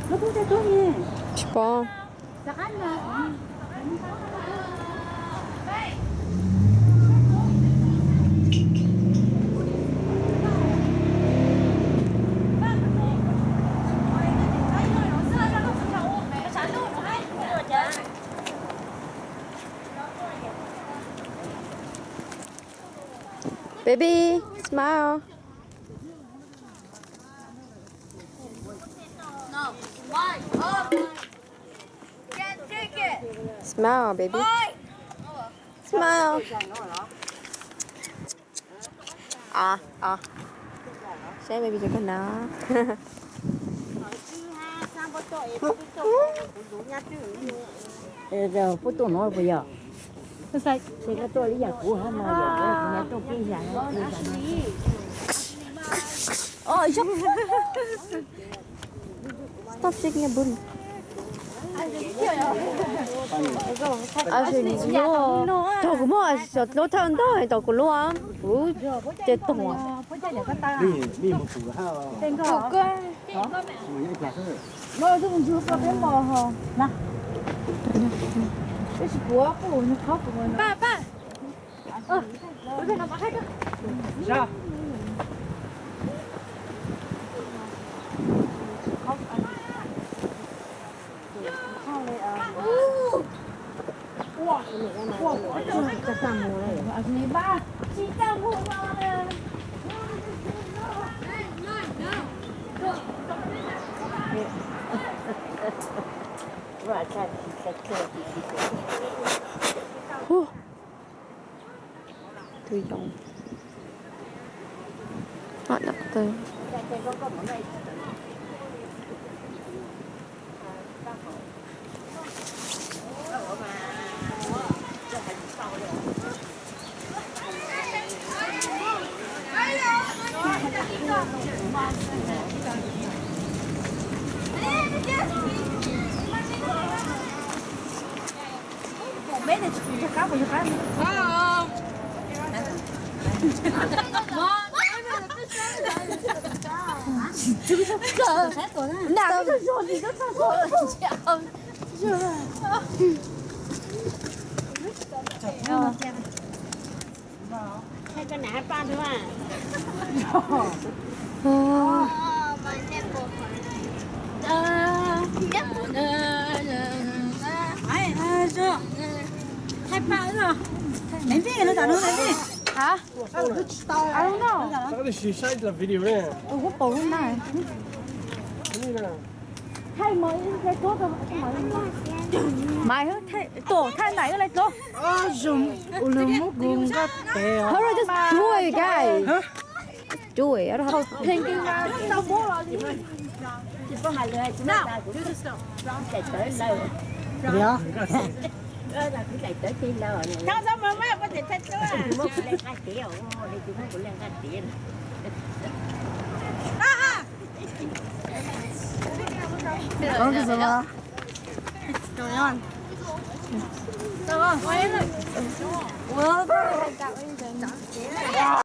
Tsis paub. Baby, smile. Smile, baby. Smile. Saib baby cov kag na. Puab tuaj no puas yog? Tuaj li yam kuv hab no yog tuaj peb yam. Stop shaking your booty. Thaum kuv muaj xyov lub thawj ntog tau kuv lub, kuv ces toog. Tus yoov. Ho dab qw. Hab? I don't know. Kuv kuj paub na. Maiv, tuaj thaij ntais wb lais dlua. Hurry, just do it, guys. Do it.